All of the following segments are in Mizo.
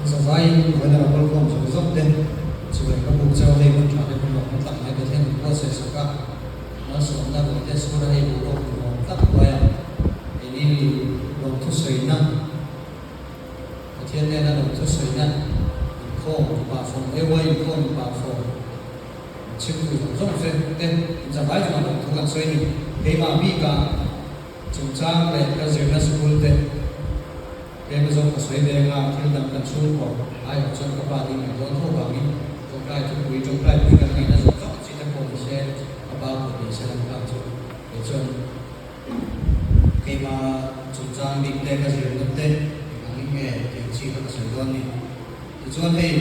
Zavaiin vawiin a rawn khawm zawk zawk te chu leh ka buk chau hei hun tha te hun lawm awm tak mai Pathian min buatsaih sak a, malsawmna ruah te sur a hei boruak duhawm tak hnuaia keini mi lawmthusawina Pathian nena lawmthusawina inkhawm mipa fawm AY inkhawm mipa fawm chhimtu zawng zawng te te in zavai chungah lawmthu kan sawi a ni. Keimah bikah chungchang leh ka zirna sikul te Tlem zawk ka sawi ve anga thil dang kan chhungkaw aiawh chuan ka pa ding leh dawn tho vangin tawngtai thupui tawngtai pui kan ngaihna zawk zawk chi te pawh ni se ka pa kut ni se lam khan chu kei chuan keima chungchang bik te ka zir ngun te eng angin nge tiang chi kha ka sawi dawn ni. Tichuan hei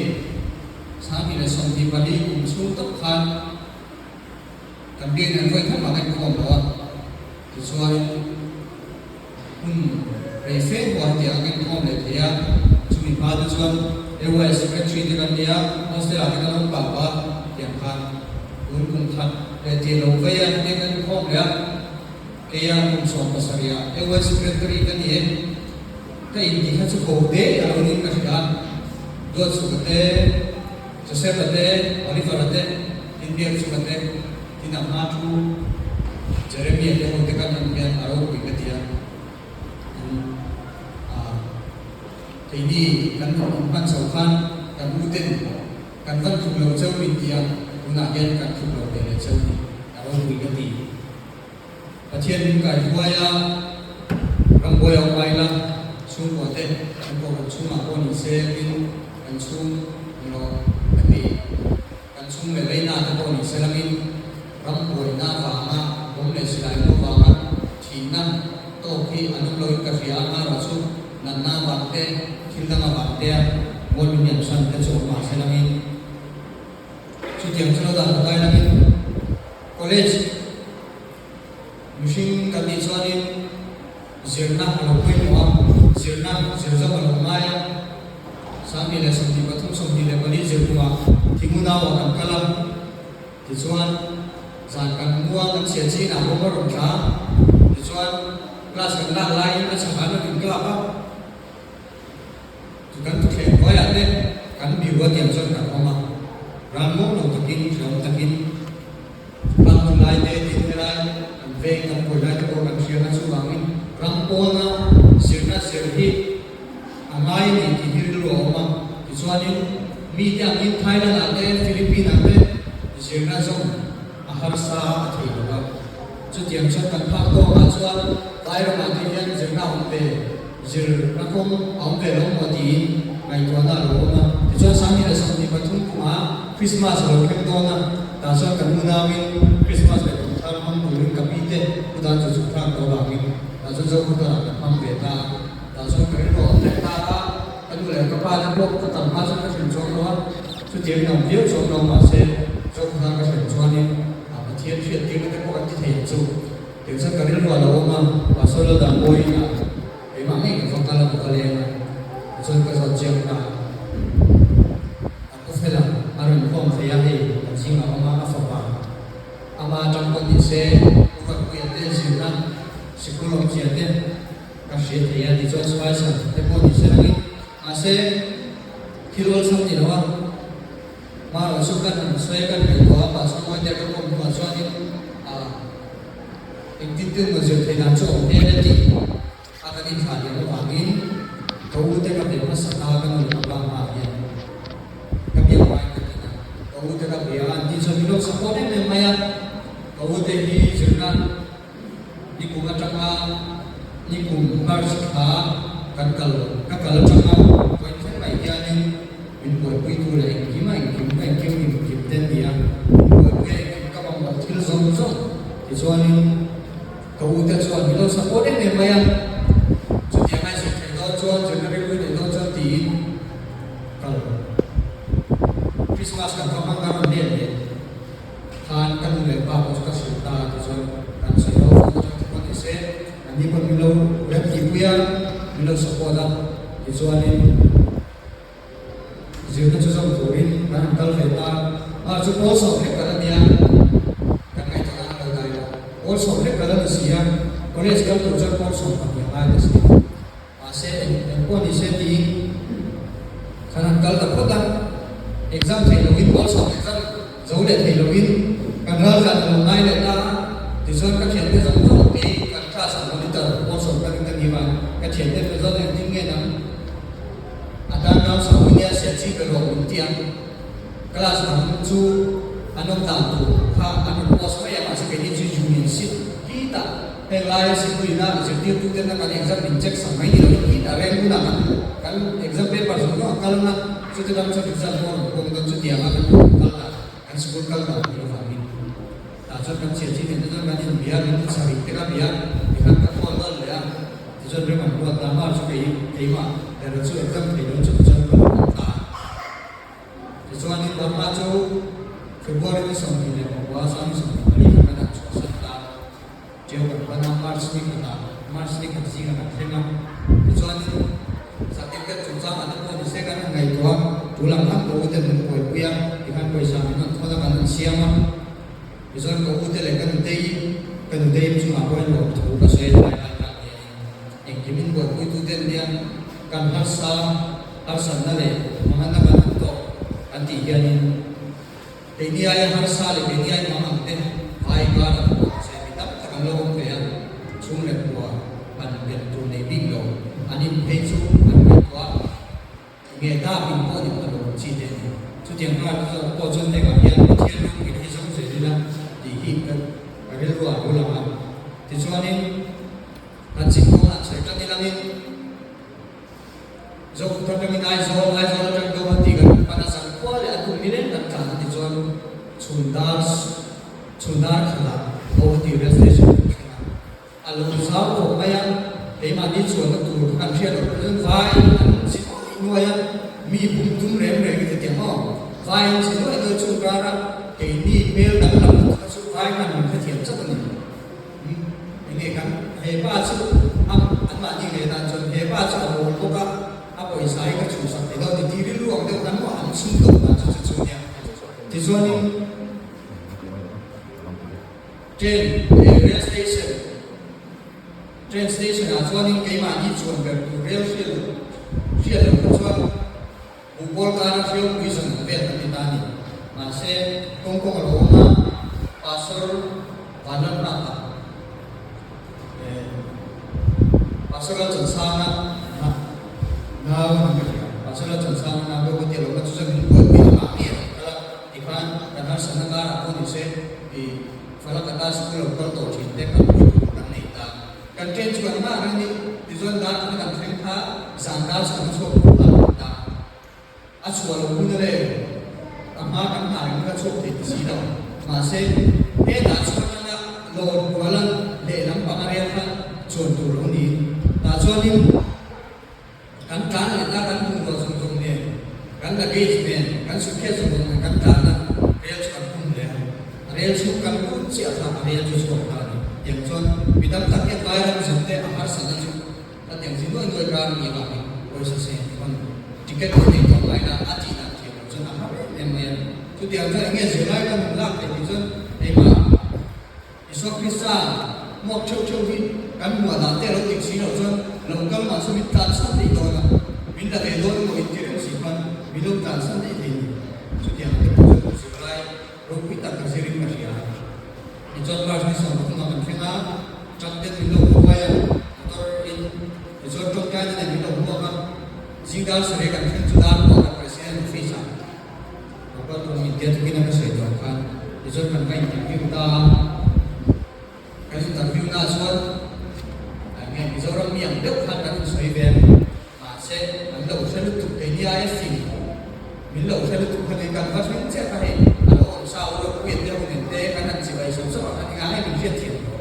2024 kum chhung tawp khan kan biakinn an vawi thum ah kan inkhawm lo a, tichuan Hun rei fe huan tih ang in khawm leh thei a, chumi hma te chuan AY Secretary te kan nia, Hostel ah te kan awm pah pah tiang khan tun kum khat leh tih lo vei a hetiang kan inkhawm leh a, keia kum 17 ah AY Secretary ka ni e, ka intih kha chu ho te a lo ning ka hria a, Duatsuka te, Joseph-a te, Oliver-a te, Inbiakchuka te, Tin a hma thu Jeremia te ho te kan en hian a ropui ka ti a, an a keini kan rawn in hman chho khan kan u ten kan van tluk lo cheu min ti a, tunah hian kan tluk lo ve leh cheu ni, a ropui ka ti. Pathian min kai hruai a, rambuai a awm ai la, chhungkua te kan kohhran chhungah pawh ni se tin kan chhung emaw ka ti. Kan chhung leh leina te pawh ni se langin ram buaina avanga bawm leh silai mu avanga thihna tawk hi an awm loin ka hria a, amaherawh chu natna avang te, thil dang avang te a mual min liam san te chu awm mah se langin chutiang chu lo dah hlawk ai langin college mihring kan nih chuanin zirna a lo pawimawh a, zirna zir zawk a lo ngai a. 2023 24 zir kumah Thingunau-ah kan kal a, tichuan zan kan mua kan chhiat chinah bawm a rawn tla a, tichuan class kan lak laiin a chhakah an rawn inkap a, chu kan thuthleng hnuaiah te kan biru a tiang chuan kan awm a, ralmuang lo takin hrehawm takin ram hun lai te tin helai kan veng kan buai lai te pawh kan hria a, chuvangin ram pawna zirna zir hi A ngai a ni tih hi rilru a awm a, tichuanin mite angin Thailand-ah te, Philippine-ah te zirna zawng a harsa a thei lo a. Chutiang chuan kan phak tawkah chuan Vairamah te hian zirna a awm ve, zirna kawng a awm ve lo maw tiin ngaihtuahna a lo awm a. Tichuan 2023 kumah Christmas a lo thleng dawn a, tah chuan kan unauin Christmas leh kum thar hmang turin ka pite u dan chu chhuk thlak tawh avangin tah chuan Zokhawtharah kan hmang ve ta a. Tah chuan ka rilru a awm leh ta a, ka nu leh ka pa te pawh ka tam hma chuan ka hrilh chuang lo a, chutiang in awm viau chuang lo mahse zawk hna ka hrilh chuanin ah Pathian hriat tirna te pawh kan ti thei ang chu. Tiang chuan ka rilru a lo awm a, Pastor Laldan Bawiin ah keimah ngei ka va kal a, ka va leng a, tichuan ka zawt chiang ta a, a pu fela a rawn khawm thei a, hei kan zingah a awm a, a fapa ama atang pawh ni se, Ruatpuia te zirna sikul awmzia te, Ka hria thei a tichuan Spicer te pawh ni se langin mahse thil awlsam ni lo a, hmarawh chu kan han sawi a kan ngaihtuah a pastor Mawite ka kawm hnuah chuanin ah engtin tin maw zir theih dan chu a awm hmel e tih a kan inthlah liam avangin ka u te ka be hmasa ta ka nu leh ka pa hmaah hian ka biak hmain ka tin a, ka u te ka bia a an tih chuan min lo support em em mai a, ka u te hi zirna Nikum atanga nikum March thla kan kal ka kal atanga vawi thleng mai hianin min buaipui tu leh engkim a engkim ka engkim kim kim te an ni a, min buaipui a engkim ka mamawh thil zawng zawng tichuanin ka u te chuan min lo support em em mai a, chutiang a zir theih dawn chuan zirna rilru neih dawn chuan tiin kal Christmas kan va hmang ka rawn let leh. Khan ka nu leh pa pawh chu ka hrilh ta tichuan kan sawi ho fo atang te pawh ni se an ni pawn min lo rem tihpui a, min lo support a tichuanin zirna chu zawm turin kan han kal ve ta a chu pawl sawm hlek kal a nia kan ngaihtuahna a lo dai lo pawl sawm hlek kal a ni si a college kal tur chuan pawl 12 a ngai ta si mahse eng pawh ni se tiin. Kan han kal ta phawt a, exam thei loin pawl sawm exam zo leh thei loin kan ral zan a lo ngai leh ta a, tichuan ka thiante zawng zawng kei kan class ah monitor pawl sawm ka ka ni vang ka thiante chu zawt engtin nge nang a tan round sang nia sia chi ber rawh min ti a, class dang chu an awm dan tur kha an rawn post mai a mahse keini chu union seat khitah Heng laia sipuina zirtirtuten a kan exam min check sak mai ni loin khitah reng hunah kan kan exam paper zawng zawng a kal ang a, chute ram chuan exam pawh a rawn pawng dawn chutiang a kan kal dan kan school kal dan tur avangin tah chuan kan chhiat chin nen te chuan kan inbia min sarih te ka bia tikhan ka call dawn leh a tichuan rem an ruat ta mar chu kei keimah erawh chu exam thei dawn chu tichuan ka lo awm ta a. Tichuanin Burma chu February ni 29 sang 24 kha kan han chhuahsan ta. Ṭeu kan pan a, March ni khatah, March ni khat zingah kan thleng a. Tichuanin certificate chungchangah te pawh nise kan han ngaihtuah a, ṭul ang ang ka u ten min buaipui a, tikhan pawisa min rawn thawn a kan han siam a. Tichuan ka u te leh ka nutei, ka nutei chungah pawhin lawmthu ka sawi a lai tan hianin engkim in buaipuitu ten hian kan harsa, harsatna leh manganna kan han tawh kan tih hianin, Keini aia harsa leh keini aia mang ang te vai kara ka pawh che mi tam tak an lo awm ve a, chhung leh khua pan belh tur nei bik lo an in phei chu an ngaihtuah nge dap in pawh ni pha lo chi te a ni. Chutiang kar pawh chuan hengah hian Pathian rawng in hi zawng zel ila tih hi ka rilru ah lo lang a. Tichuanin kan chhimkawng ah chher tan ilangin, Zokhawt atangin Aizawl, Aizawl atang Guwahati kan han pan a, zankhua leh a tum nileng kan tlan a ti chuan chhun dar chhun dar khatah Guwahati rail station kan thleng a, a lo zau khawp mai a, keimahni chuanna tur kha kan hriat loh chuan vai an chi nuai nuai a, mi bum tum reng reng i ti tiang aw, vai an chi nuai nuai chung kara keini hmel danglam lutuk kha chu vai khan min hrethiam chauh a ni. Enge kan he pa chu a anmahni ngei atan chuan he pa chu a mawl bawk a, a pawisa hi ka chhuhsak thei lo ni tih rilru ang deuh kan maw an chhung tawh dan chu chu chu nia. Tichuanin train rail station train station ah chuanin keimahni chuan ber tur rail hriat loh hriat loh kha chuan Buhpawl kara hriau pui zan ang vel kan ni ta a ni. Mahse, kawng kawng a lo awm a, Pastor Vanlalhnaka eh Pastor Lalchansanga na nau a ni ka hria. Pastor Lalchansanga nau deuh ka ti a lo kha chu chuan min buaipui a ngah ngei a lo kal a, tikhan kan harsatna karah pawh ni se ih Falakata school lo kal tawh thin te kan pui tur kan nei ta. Kan train chu kan nghah reng a ni. Tichuan dar khat a kan thleng kha zan dar chhan a chhuak tur a kan ta. A chhuah loh hun a le a hma kan nghah reng kha chhuak thei ti si lo. Mahse, hetah chuan anga lawr kual a lehlam panga rel kha chuan tur lo niin. Tah chuanin kan tlan leh ta, kan bungrua zawng zawng nen, kan luggage nen, kan suitcase zawng zawng nen kan tlan a, rel chu kan hum leh a. Rel chu kan lut chiah kha a rel chu chhuak ta a ni. Tiang chuan mi tam tak hian vairam zin te a harsatna chu a tiang zin nuai nuai kar ni avangin pawisa sen chuan ticket pawh nei tawh ngai la a tih dan thiam loh chuan a har em em mai a. Chutiang chuan eng nge zirlai kan han lak theih tih chuan keimah Isua Krista hmuak theuh theuh hi kan hmuah dan te a lo dik si loh chuan lo kal mah chu min tlansan daih dawn a, min la ve dawn emaw inti reng si khan min lo tlansan daih thei ni. Chutiang te pawh chuan zirlai Ropui tak ka zirin ka hria. Tichuan March ni 13 ah kan thleng a, truck ten min lo hruai a, motor in tichuan tawngtaina nen min lo hmuak a, zing dar sarih kan thleng chu dar pawh kan President office ah local tawng india tukin a ka sawi tawh khan tichuan kan va interview ta a, kan interview na chuan enge Mizoram mi ang deuh khan kan insawi ve a ni. Mahse, an lo hre lutuk keini aia fing min lo hre lutuk kha ni kan va thleng chiah kha hei a lo awm sa u lo puiat deuh nen te kan han chibai sawm sawm ah khan engah nge min hriat thiam lo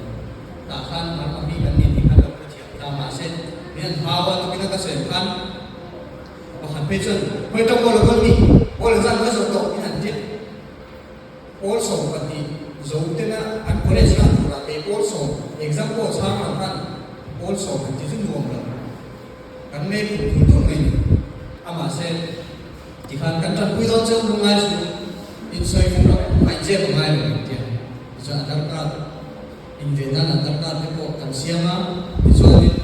tah khan Burma mi kan ni tih khan lo hre thiam ta mahse min han hau a tukin a ka sawi ang khan pakhat phei chuan hawi tang aw lo kal ni aw le zan ka zawh tawh min han tiah Pawl 12 zo tena an college lah turah kei pawl sawm exam pawh chhang lo khan pawl sawm han ti chu nuam lo. Kan mei put tur tur mai ni. Amah se tikhan kan tanpui dawn cheu lung ngai chu in sawi fur a hmaih zep a ngai lo kan tia. Tichuan Aadhaar card in ve nan Aadhaar card te pawh kan siam a, tichuanin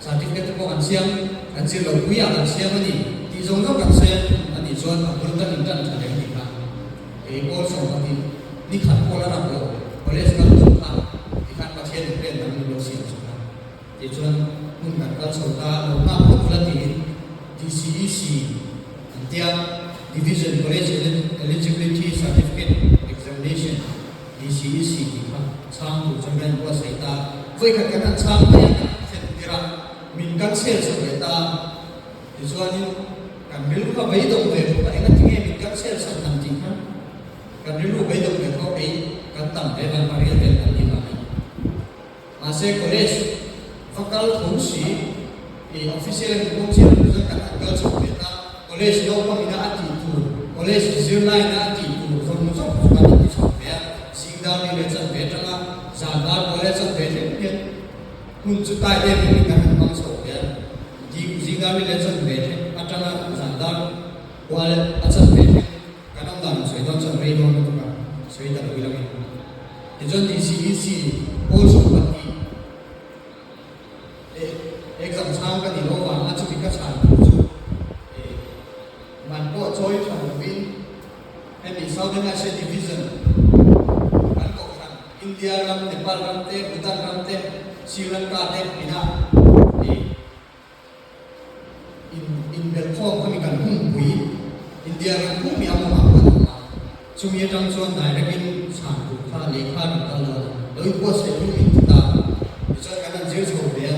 certificate te pawh kan siam, kan zir lo pui ah kan siam a ni tih zawng zawng kan sawi a nih chuan a bul kan intan tha leh a nih kha. Kei pawl sawm patin ni khat pawl a rap lo, college kal tum kha tikhan Pathian in pen dang min lo siam chho a. Tichuan hmun kan kal chho ta, lo nghak phawt ula tiin DCEC an tia, Division College Eligibility Certificate Examination, DCEC tih kha chhang tur chuan kan inbuatsaih ta. Vawikhat kan han chhang mai a, kan thlen tir a, min kan chhel chho leh ta. Tichuanin kan rilru kha beidawng ve khawp a, engatinge min kan chhel chho han tih khan kan rilru beidawng ve khawp ei kan tam ve vang a rial vel kan ni vangin. Mahse college va kal tho si i official in kawng chiah tur chuan kan han kal chho ve ta, college naupang ina a tih tur, college zirlai ina a tih tur zawng zawng chu kan han ti chho ve a, zingdar ni leh chan ve atanga zan dar kual leh chan ve thleng hian hun chu tai em em in kan han hmang chho ve a, zingdar ni leh chan ve thleng atanga zan dar kual a chan ve thleng kan awm dan sawi dawn chuan rei dawn lutuk a, sawi ta lo ila ngei. Tichuan DCEC pawl 20 eh exam chhang ka ni lo vanga chumi ka chhan tur chu eh man pawh chawi tha lovin hemi Southern Asia Division kan kohhran India ram, Nepal ram te, Bhutan ram te, Sri Lanka te ina eh In inbelhkhawm kha mi kan hunpui India ram pum hi a mawng ah kan awm a, chumi atang chuan direct in chhan tur kha lehkha kan kal dawn a, lo inbuatsaih hlum in ti ta. Tichuan kan han zir chho ve a,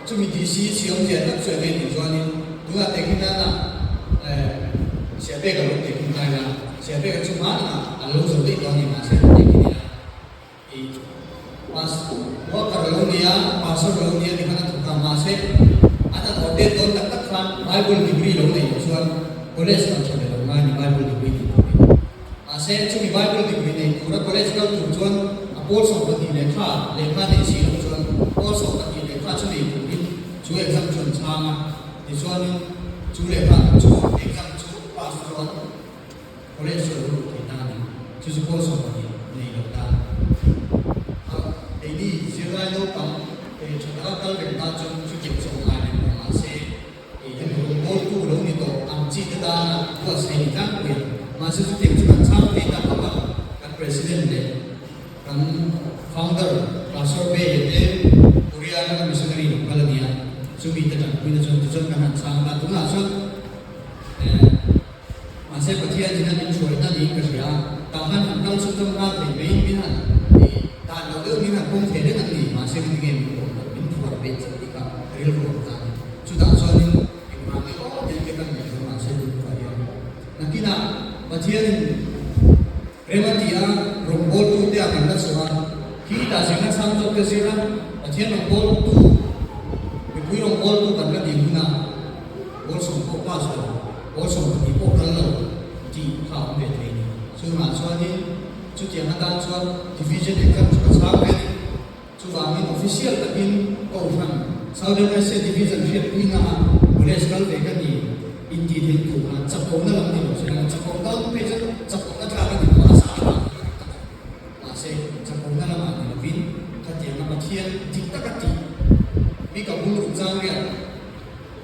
chumi DC siamzia tak chu enge tih chuanin tunah tehkhin nana eh Siapek a lo tehkhin ta ila, Siapek a chu hmanah an lo zo daih dawn a ni mahse an tehkhin ila. I pas worker lo nia, pastor lo nia ti khan a thawk a, mahse an han ordain dawn tak tak khan Bible degree lo neih loh chuan college kal tha ve lo ngai a ni Bible degree tih turin. Mahse chumi Bible degree neih tura college kal tur chuan a pawl 12 lehkha lehkha neih si loh chuan pawl 12 lehkha chu nei turin chu exam chu an chhang a, tichuanin chu lehkha chu exam chu pass chuan College chu a lo luh thei ta a ni. Chu chu pawl 12 nei lo ta. A keini zirlai naupang ei tha taka kal reng tan chuan chu tiang chu a ngai reng lo mahse ei hemi rawngbawltu lo ni tawh ang chi te tana buatsaih ni tlangpui a. Mahse chu tiang chu kan chhang thei ta khawp a, kan President leh kan Founder Pastor Bay te Korea atanga missionary lo kal a ni a, chumi te tanpuina chuan tichuan kan han chhang ta. Tunah chuan eh. Mahse Pathian in a min hruaina niin ka hria a, tah khan han kal chu tlawm nghal thei mai min han tih dan loh deuh min han pawm thei reng an ni. Mahse min nge min pawm loh, min phuar beh chauh tih kha rilru awm ta a ni. Chutah chuanin engvang nge aw tih te kan ngaihtuah mahse tunkhua hian nakinah Pathian in rem a ti a, rawngbawltu te a kan la chhuah a, khi tah zirna chhang zawk te zir a, Pathian rawngbawltu mipui rawngbawltu kan la dil hunah pawl sawm pawh pass lo, pawl 12 pawh kal lo tih kha a awm ve thei ni. Chungah chuanin chutiang atan chuan division exam chu ka chhang ve a ni. Chuvangin official takin Kohhran Southern Asia Division hriatpuina ah college kal ve ka ni intih theih tur khan chakawmna lam ni lo se lang chakawm dawn phei chuan chakawmna tlak a ni lo a, a zah thlak lo tak tak a. Mahse chakawmna lamah ni lovin khatianga Pathian dik taka tih mi ka bul ruk chang riat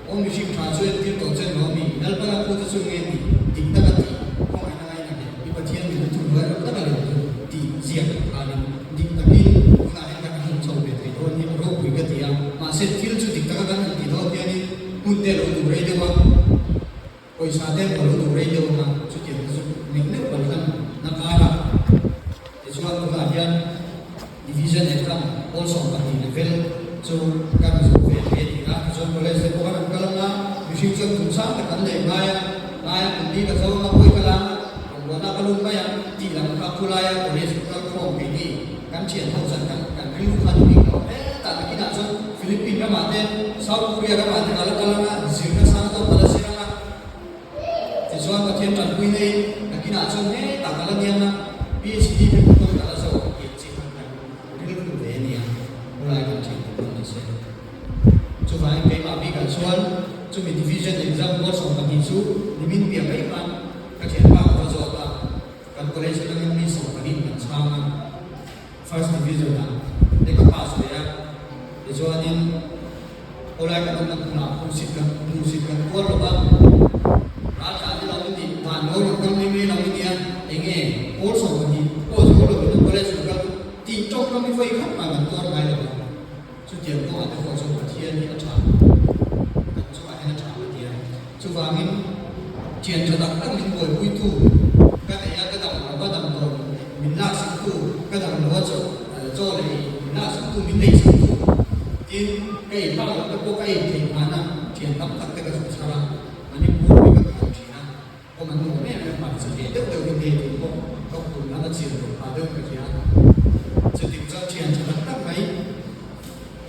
Aw mihring tha chu entir tawh che nuam i Lalpana phu te chu nge ni dik taka tih khawngaihna ngaina leh i Pathian min thu hnuai rawh taka leh thu tih ziak ang khanin dik takin tunah hian kan hmu chho ve thei dawn hi a ropui ka ti a, mahse thil chu dik taka kan han tih dawn hianin hun te a lo duh rei deuh a, pawisa te a lo duh rei deuh ang a, chutiang te chu neuh neuh kan han na karah tichuan tunah hian Division exam pawl 12 level chu kan zo ve thei a ni a, tichuan college te pawh kan han kal ang a, mihring chuan kum sang tak kan nei ngai a, ngaia kum li ka zo ang a, pawi ka la ang a, rawngbawlna ka lut mai ang tih lam kha khulaia college ka kal khawm kei ni kan thian ho chuan kan kan rilru kha ni bik lo hetah nakinah chuan Philippine ramah te South Korea ramah te ka la kal ang a, zirna sang zawk ka la zir ang a. Tichuan Pathian tanpui nei nakinah chuan hetah ka la niang a, PhD te pawh ka la zo ang tih chi khan kan rilru ve a nia, khawlai kan thiam tur pawh ni se. Chuvangin keimah bikah chuan chumi division exam pawl 12 chu nimin piah mai khan ka thianpa ka va zawt a, kan college atangin mi 12 kan chhang a, first division ah te ka pass ve a, tichuanin khawlai kan awmna hmunah hmuhsit kan hmuhsit kan kual lo va. Pathian hi a tha, kan chungah hian a tha ka ti a. Chuvangin thian tha tak tak min buaipuitu ka nei a, ka dam lo a damdawi min laksaktu, ka dam lo a chaw chaw leh ei min laksaktu, min neisaktu tin ka ei phak loh te pawh ka ei theih hmana thian tam tak te ka zuk chhar a, Manipur mi ka kawm thin a. Awm an nuam em em a, chawhmeh deuh deuh hi hei tun pawh ka pum lama chian loh phah deuh ka hria. Chutik chuan thian tha tak tak mai,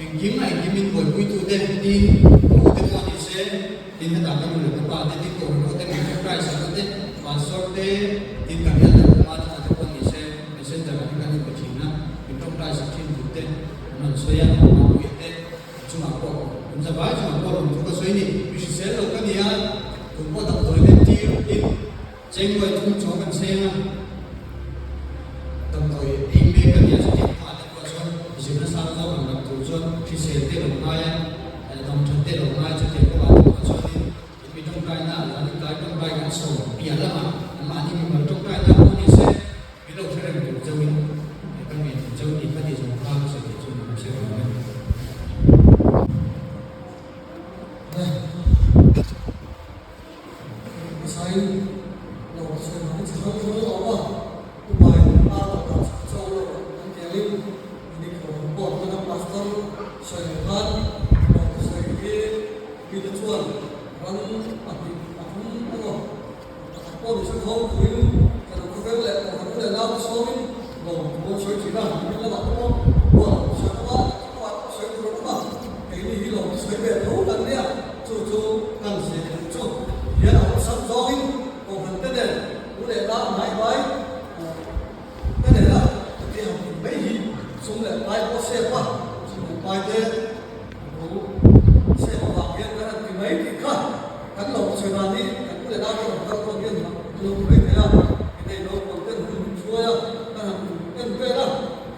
engkim a engkim min buaipuitu te tin ka u te pawh ni se, tin hetah ka nu leh ka pa te, tin kohhran ho te, min surprise a te, pastor te, tin kan elder kuma te te pawh ni se, messenger ah te kan inpe thin a, min tawngtai sak thin tur te an rawn sawi a, Mapuia te. Chungah pawh an zavai chungah pawh lawmthu ka sawi ni. Mi hrisel lo ka ni a, tun pawh damdawi leh tir in chengluai thum chuang kan cheng a, damdawi ei mek ka ni a, chutiang kawngah te pawh chuan zirna sang zawk ang lam tur chuan hrisel te lo ngai a, dam that te lo ngai a, chutiang kawngah te pawh chuanin in mi tawngtaina ah zan in tlai tawngtai kan sawm piah lamah anmahni mimal tawngtaina pawh ni se, Min lo hre reng tur chauhin ka ngen chauh tih ka ti zawng kha ka sawi theih chu min hre reng a ni. Hmasain lo sawi vang chi hrang hrang a awm a, upain ar lo dah chak chauh lo an ti angin Minik ho ang pawh hmana pastor sawi ang khan lo sawi hi mite chuan ran pahnih pathum emaw Pakhat pawh ni se khawm turin kan khawvel leh kohhran u leh nau te sawmin lawm thu an sawi thin a, nimin lamah te pawh ruah lo sawi awm a, lamah te pawh sawi tur an awm a, keini hi lawm te sawi ve tho kan nia, chu chu kan zir duh chu hian a awlsam zawngin kohhran te nen u leh nau hnai hnai te nena ka ti han tih mai hi sum leh pai pawh sep a, sum leh pai te lo sep avang hian kan han ti mai tih kha kan lo sawi dan hi kan u leh nau te rawn kal pawh hian an lo ti mai thei a, inei lo pawl ten hun min hruai a, kan han en vel a,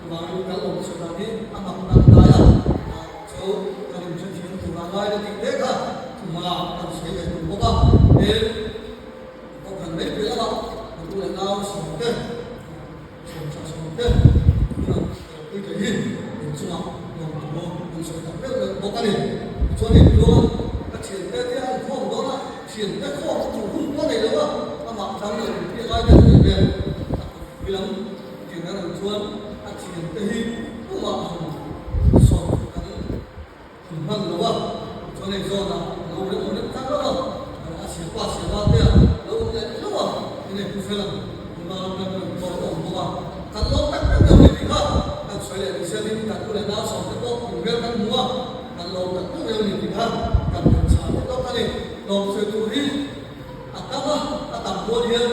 chuvangin kan lo sawi dan hi a mak dan dai a, chu kan inhrethiam tur a ngai la tih te kha chuma kan sawi ve tur bawk a, tin. Kohhran mai piah lamah kan u leh nau sawmte, sawmtha sawmte tunah kalpui thei hi inchungah lawmthu an sawi tak meuh meuh bawk a ni. Tichuan inluan ka thiante te an khawm dawn a, thiante khawm tur hun pawh nei lo a, amah dang lo inpiah lai deuh nih hmel a kut pui lam tiang erawh chuan a thiante hi tumah han sawm tur kan Hun hman lo a, chuan hei zawn ah lo rem rem tak lo a, a siapa siapa te ah lo awm leh hlauh a, in ei pu fel ang, hun hma ram rem rem pawh a awm bawk a, kan lawm tak tak deuh ni tih kha kan sawi leh ni siamin kan u leh nau sawm te pawh in vel kan hmu a, kan lawm tak tak deuh ni tih kha kan rem chhah leh lawk a ni. Lawm sawi tur hi a tam a, a tam dawn hian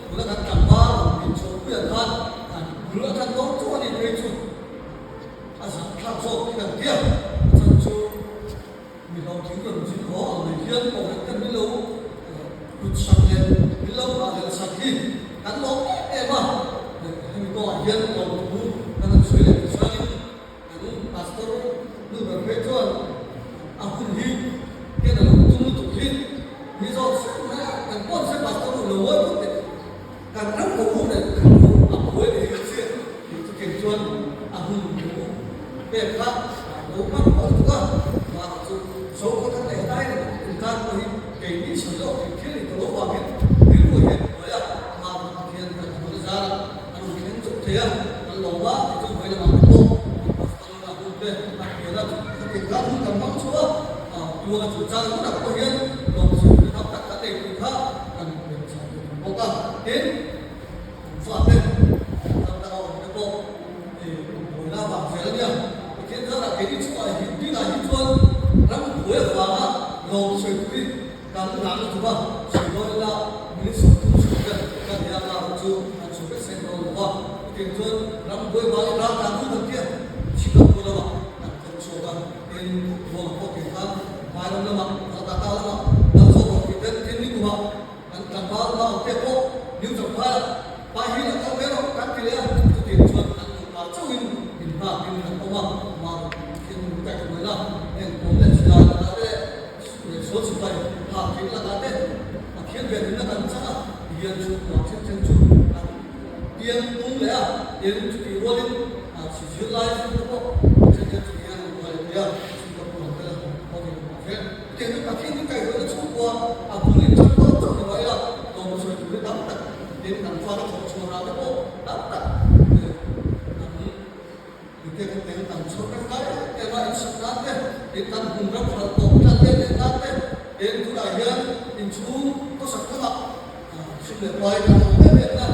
tuna kan tlangval rawn din chhuah pui ang khan kan bul a tan dawn chu a ni phei chu. A zahthlak zawk hi kan tia, a chhan chu mi hlawhtling rawn zin haw ang mai hian kohhran ten min lo kut sak leh min lo nghah leh sak hi kan lawm em em a, hemi kawngah hian lawmthu kan han sawi leh tih chuanin kan pastor nu ber phei chuan a hun hi ken a lo tum lutuk hi mi zawk hrep mai a, kan pawn se pastor nu lo ngawi phawt teh. Kan ram ko hu leh kan hu a buai leh hi chiah tih chu keng chuan a hun lu pek kha lo hmang haw tuk a, mah chu zo khaw thar leh helai reng inkar pawh hi keini sawi lawk theih thil ni tawh lo vangin rilru hian buai a, mah chu Pathian kan hmuh na zar a rawn thleng chuk thei a, kan lawm a ti chu vawi lamah te pawh kan pastor a hun te a hmel a khatiang khan hun kan hmang chhuah a, tuanga chungchang hunah pawh hian lawmchhun na tam tak kan nei tih kha kan hmuh. Bawk a, tin, an fate ram danga awm te pawh buaina avang zel a nia. Pathian zarah keini chungah hi dinah hi chuan ram buai avanga lawm sawi tur hi kan ngah lutuk a, sawi dawn ila minute 30 chhung vel kan nia kar chu an sawi vek seng dawn lo va. Chutiang chuan ram buai vangin ral tan hun an tia Chicago lamah kan kawm chhuak a, tin, ruang pawh keng khan Vairam lamah, Calcutta lamah kal zawk rawh tih ten tin ni kumah Kan tlangval nau te pawh New Champhai pa hi la kal ve rawh kan ti leh a, chutiang chuan an nupa chauhin in hnakin kan awm a, mar thin kaih hruaina heng awm leh silai lakah te leh sual sipai ha thing lakah te Pathian ve dinna kan chang a, tihian chhungkua then then chu an piang tum leh a, tin chutih rualin chhi zirlai te pawh then then chu hian an buai leh thei a, Singapore ang te la. Tin, kan fate thawh chhuah rah te pawh tam tak kan mite kan teng kan chhawr vek lai em em a, insak nan te, tin kan hmun ram hralh tawp tlat leh leh nan te, tin tunah hian inchhung khawsak lamah sum leh pai kan awm em em na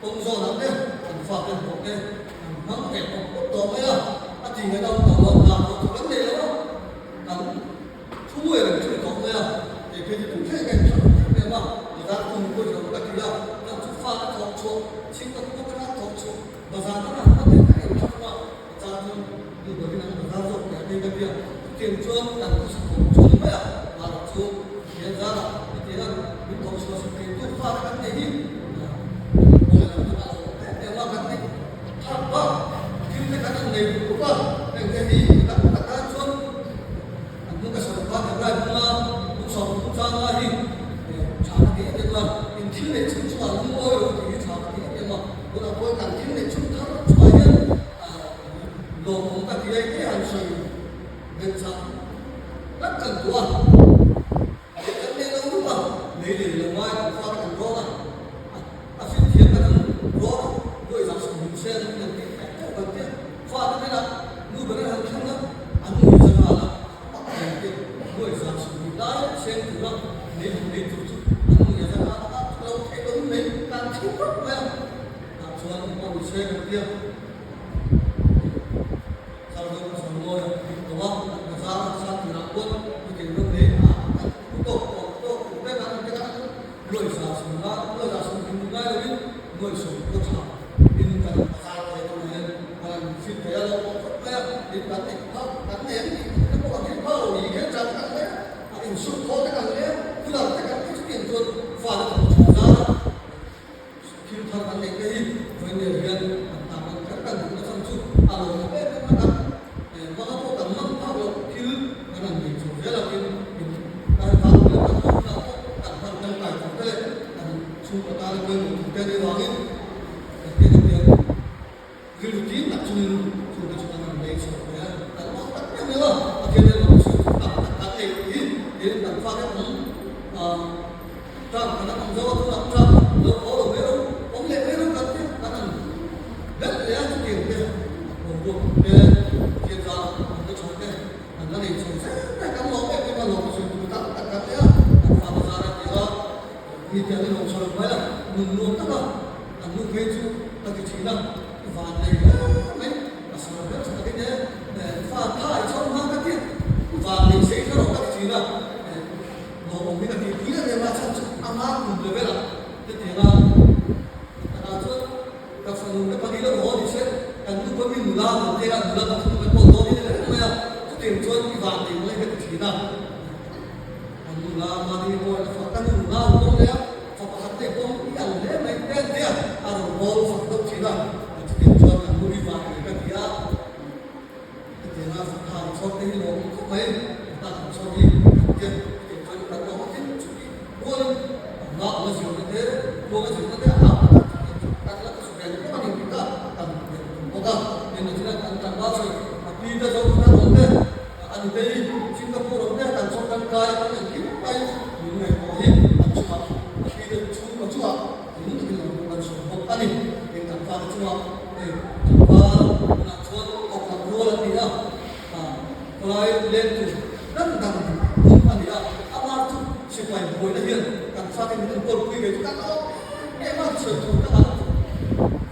kawng zawnah te kan fate hlawh te kan hmang ve tawp tawp tawh mai a, a tih ngaihna awm tawh lo, hna thawh chu kan nei lo a, kan. Thu e reng chu tawh mai a, kei phei chu tun thleng ka inthlang em em a, bazar thung pawh i lo ka ti a, kan chu fa ka thawk chhuah, Singapore atanga an thawk chhuah bazar dangah ka thei ka inthlang a, ka chang chuan nu berin an bazar zawk teh a phei ka ti a, chutiang chuan kan khawsak thawk chu ni mai a, mahrawh chu Pathian zarah hetiang a min thawk chhuah sak thei tu fa te kan nei hi pawi lam chu a lo awm em em a, kan nei thak bak thil te kan han nei duh bawk a, heng te hi tak takah chuan An hnu ka sawi khan Hebrai hmanga lungsawm thum changa hi tha ka ti em em a, in thil neih chhun chungah lungawi lo tih hi tha ka ti em em a, tunah pawh kan thil neih chhun thar chungah hian lawmawm ka ti a, enge han sawi belh chah tak kan duh a, leh kan nei lo lup a, lei lei lo ngai kan fate kan rawn a, a fit thiam kan han rawn a, nuaih zah sawm hlim se an han tih teh teuh kan tia. Fate hnenah nu ber an han thleng a, an nui za nghal a, pak nen te nuai zan sawmhnih lai seng tura nei han nei tur chu an nui a za nghal a, a lo theih lo mai, kan thing vak mai a, tah chuan an pa nui seng an tia, Sarzo ka sawi mawi a, dik lo a, an bazar a san tirah chuan chutiang ram nei a kan thu tawk tawk tawk tur vek a, an ti kha nuai zan sawmnga, nuai zan sawmhnih ngai loin nuai sawm pawh tha in kan bazar thei a ni. Kan fit thei a lo awm khawp mai a, tin kan nei phak kan nei ang tih te pawh kan hre phak lo ni kher chang kan nei a, a insuk thaw te kan nei a, cooler te kan nei chutiang chuan fate thawk chhuah zar a, thil thar kan neih te hi vawiin hian kan tan kan kher kan duhna chhan chu a lo awm em em a kan hmanga pawh kan man phak loh thil kan han nei chho zel a tin in kan van pui kan hman hunah pawh kan hman tangkai tur te leh kan chhungkaw tana pawimawh tur te anih avangin kan tih ang hian Rilru tin tak chungin chhungte chu kan han lei chhuak ve a, kan awm tak em em a, Pathian hian lawm chhuak chu tak tak kan nei tih hi tin kan fate awm term kan han awm zo a, tunah term lo haw lo mai rawh u, awm leh mai rawh u kan ti a, kan han belh leh a, chutiang te a boruak te Pathian zarah kan la chho te kan la nei chho zel mai, kan lawm em em a, lawm chhuak tur tak tak kan nei a, kan fate zara ti a, mite an inawm chho lo mai a, nun nuam tak a. An nu phei chu ka ti thin a, i van nei hle mai, a sawi ber tha takin e, fa tha i chhawm hma ka ti a, i van nei sei hre rawh ka ti thin a, lawmawm hi ka tih pui em em a, chhan chu ama kum level ah hetiang a takah chuan ka fanu te pahnih lo haw ni se, kan nu pawh mi nula an tel a, nula pathum kan pawh dawn in reng mai a, chutiang chuan i van nei mai ka ti thin a. Kan nula mahni pawh a fak, ka nu nula an pawm leh a, fa pakhat te pawm i ang hle mai te an ti a, a rawn bawl fak deuh thin a, a chutiang chuan kan nu hi vang ve ka ti a, hetiang a fa tha chhuak te hi lawm khawp mai, fa tha chhuak hi kan ti a, chutiang chuan kan lawm a tin chuti rualin an la awm a zirna te, tluang a zirna te a hak tak a, chutiang chu kan la ka sawi ve bawk a ni tih kha kan hmu bawk a, tin a thil a kan tlangval sawi a pi te zawng kha awm te. A nutei Singapore awm te kan chawk kan kai kan engkim mai min ngaihtuah hi an chungah a pi te chhungkaw chungah min takin lo kan sawi bawk a ni. Heng tlangval te chungah hei tlangval hunah chuan kawklam rual an ni a, khawlai leng tur dang dang hun a ni a, amah chu sipai buaina hian kan fate min enkawl pui ve chu kan awm em em a, sawi tur tak an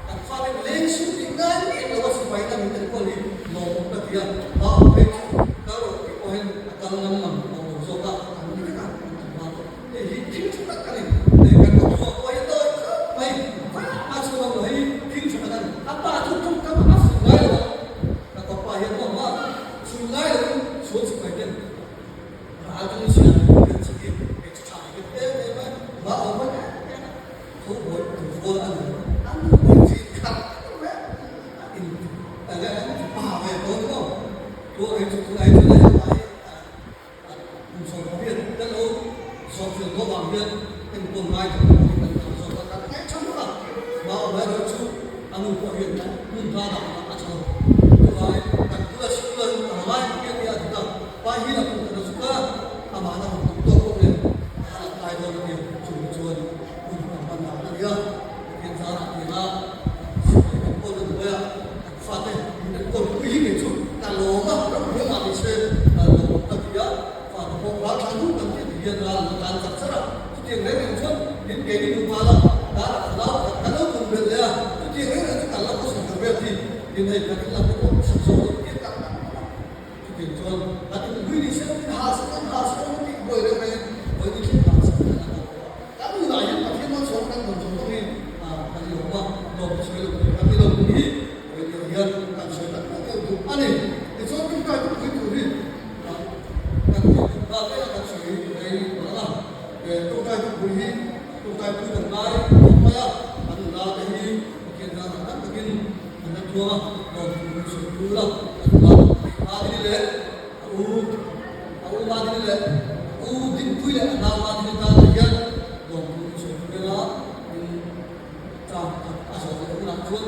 kan fate leng sum tih ngai miah lo a sipai na min enkawl hi lawmawm ka ti a, a awm phei chu kal rawh tih pawh hian a kal ngam ngam tawh lo zawk a, an ni vek a, an tam hma tawh. Hei hi thil tha tak a ni, hei kan ka thuah pawh hi a tawi khawp mai, khawiah chhung ang lo hei thil tha tak a ni, a pa chu tawngkam a fuh ngai lo a, ka pa hian maw ma chhun ngai loin chhuan sipai ten ral kan insiam tih kan chhi hi hei chu tha hi ka ti em em a, ma awm em em a, tho buai tur rual a ni lo, an thin khat mai a. In enge an ti pa ve dawn maw? Tuah ei chu tunah hi chuan hei lai kum 18 te lo zawh fel tawh vang hian enkawl ngai tawh lo hi kan tam zawk a, kan ngaih tha bawk a. Mau mai erawh chu a nu pawh hian kan hmun hla dah ah a tha lo. Chuvangin kan bula sikul a lut ang lai hian nia a dik a, pa hi a kum khat a zuk a, amah na rawn tum tawk bawk nen a han apply dawn a nia, chung te chuan hun kan hman dan a nia. tawngtaipui kan ngai khawp mai a, kan nula te hi Pathian zan ah tam takin an la tluang a, lawmthu kan sawi pui ula, kan nula Madini leh a u, a u Madini leh a u Dinpui leh a nau Madini tan ah hian lawmthu kan sawi pui anga in chang khat a zawh leh hunah chuan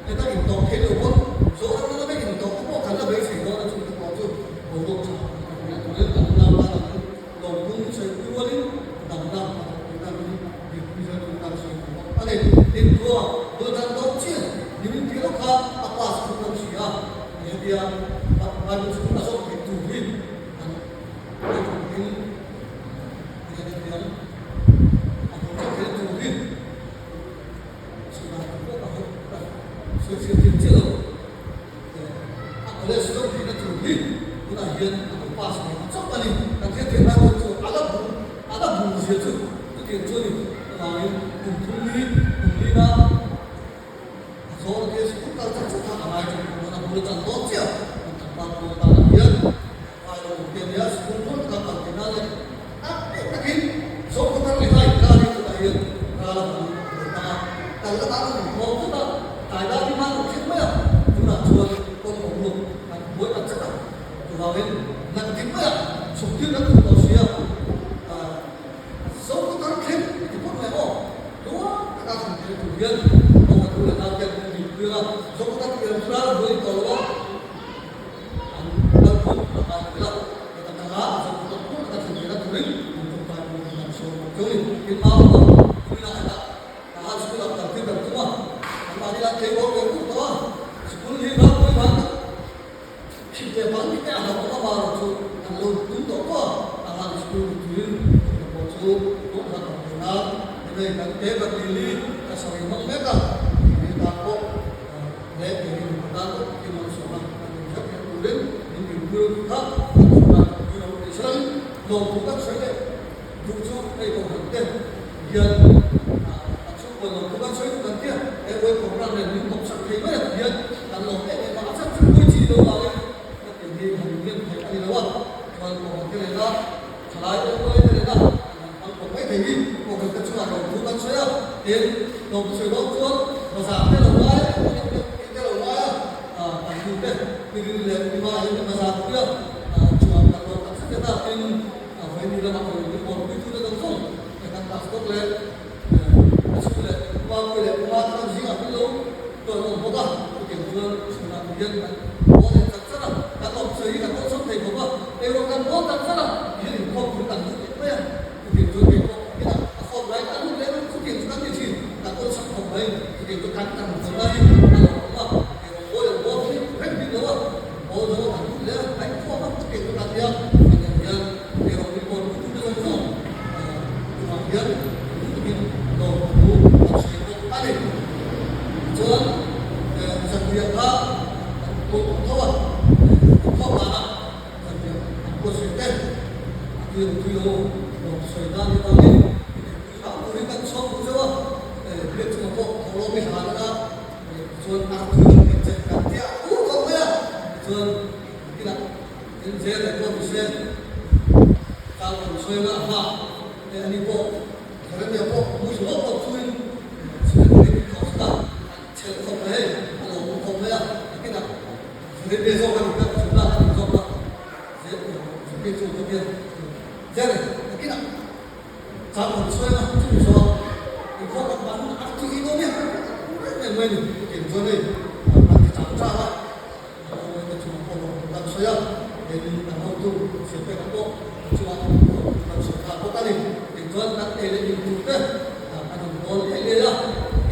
heta intawk thei lo pawn Zoram lama intawk te pawh kan la beisei dawn a chungte pawh chu boruak tha kan hriat turin kan nula tan ah hian Lawmtu min sawi pui rualin damna a thawk pui dan hi mipui hian min kan sawi pui bawk a ni. Dinthua bul dan dawn chian ni min tih loh kha a pass thu kan hria a, hetia Bible school a zawm theih tur hi kan ngaihtuah in enge ni hian a hmu chauh theih tur hi sawi dan tur pawh ka hre ka sawi fiah thiam chiah lo. A college zawm theihna tur hi tunah hian a lo pass ve ta chauh a ni. Kan hriat theih lai pawh chu a la bur a la bur zia chu chutiang chu a ni. Chuvangin kum thum hi kum lina a zawn tia sikul kal chak chak kha a ngai thin tun a bul a chan dawn chiah kan tlangval pawl danah hian vai lo awm te a nia sikul rual taka kal theih nan leh tak tak takin Zokhawthar leh Lai inkar hi tunah hian ral a hmu buai ta a, kal la tan a ni nghawng tlat a, tlai lai hi hman lo thleng mai a, tunah chuan kawng awm lo kan buai tak zet a, chuvangin nat dik mai a, chhuk thil kan duh tawh si a, Zokhawthar thleng i ti phawt mai aw, tuar taka chhun thei tur hian kawng a thu leh nau hian min dil pui a, Zokhawthar pian chu ral a buai tawh lo a. An kal phawt a ngai lo ila, heta tanga Zokhawthar phawt a thlen theihna turin an tawngtai pawh hi kan sawi bawk chauh ni. Tin mau pawh tuina hetah Tahan School ah kan thil kan tum a, an mahni lah thei bawk ve vur tawh a, school hi ram pui van tak hrilh ve bang te a hlauh awm avang chu an lo tum tawh pawh a, Tahan School ni turin chutiang pawh chu tun kha kan thei nan hei kan te kan lili ka sawi hmang mek a, lili tan pawh Leh keini mi tan pawh thil malsawmna kan nei hrep hrep turin min dinpui tih kha kan chhunah kan pui lo tih sawn lawmthu kan sawi leh duh chu hei kohhran te hian kan chhungkaw lawmthu kan sawi duh kan tia he uai program nen min kawpsak thei mai a ti hian kan lawm em em a, a chhan chu pui chi lo vangin hetiang hi han inrem theih a ni lo a, chuan kohhran te nena thalai te uai te nena kan han hmang kawp mai thei hi kohhran te chungah lawmthu kan sawi a, tin lawmthu sawi dawn chuan bazar te lo ngai a, te lo ngai a, kan nu te ni rin leh ni va hian bazar pui a, chuan kan lawm tak zet zet a, tin vawiin ni lamah ka lo in bawl pui tu te zawng zawng kan pastor leh a chhung leh pa pui leh pa te kan zingah min lo tuan awm bawk a, chutiang chuan chhunah ti hian kan bawl leh chak chak a, kan awm sawi hi kan awlsam thei khawp a, erawh kan bawl chak chak a, ti hian inkhawm tur kan lut leh mai a, chutiang chuan kei pawh ina a khawm lai a lut leh lut chutiang chu kan ti thin, kan awlsam khawp mai, chutiang chu kan kan hawn lai hi a lo awm a, erawh bawl lo bawl hi reng bik lo a, bawl zo a kan lut leh a, a inkhawm a, chutiang chu kan nia, chutiang hian erawh min bawl pui tute zawng zawng chungah hian duh takin lawmthu kan sawi bawk a ni. Tichuan zanriah kha kan kawl tawh tho a, inkhawm danah zanriah kan buatsaih te a tui lo tui lo lawmthu sawi dan hi avangin inneihpui hram turin kan chhuak duh zeuh a, biak chungah pawh thawhlawm i hlan a, tichuan artui kan che kan tia ur khawp mai a, tichuan inah Engzela pawh ni se, tlangval sawianga a hma leh ani pawh Jeremia pawh muhil lawk lawk chungin chhel thei bik tawh zet a, an chhel khawp mai hei, a lo awm khawp mai a, nakinah Jeremia zawk a ni ka chhunna a ni zawk a, Jeremia chu ka biak Jere, nakinah tlangval sawianga chumi zawh a inkhawm kan ban hun a tui dawn e, reng reng mai a ni, chutiang chuan hei an ti chang chang a. A awite chungah pawh lawmthu kan sawi a, keini kan hotu Siapeka pawh a chungah lawmthu kan sawi nghal bawk a ni. Tichuan kan ei leh in tur te kan rawn bawl liai liai a,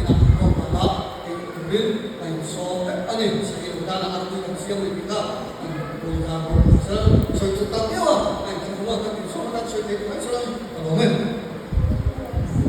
inah kan kawm dan a, ei in turin a insawm vek a ni. Sakei lo tana artui kan siam leh tih kha an bawl dan bawk a ni. Sawi chu tam viau a, a inthlahrung a, kan insawm a, kan sawi thei mai sawn a, ka lawm em.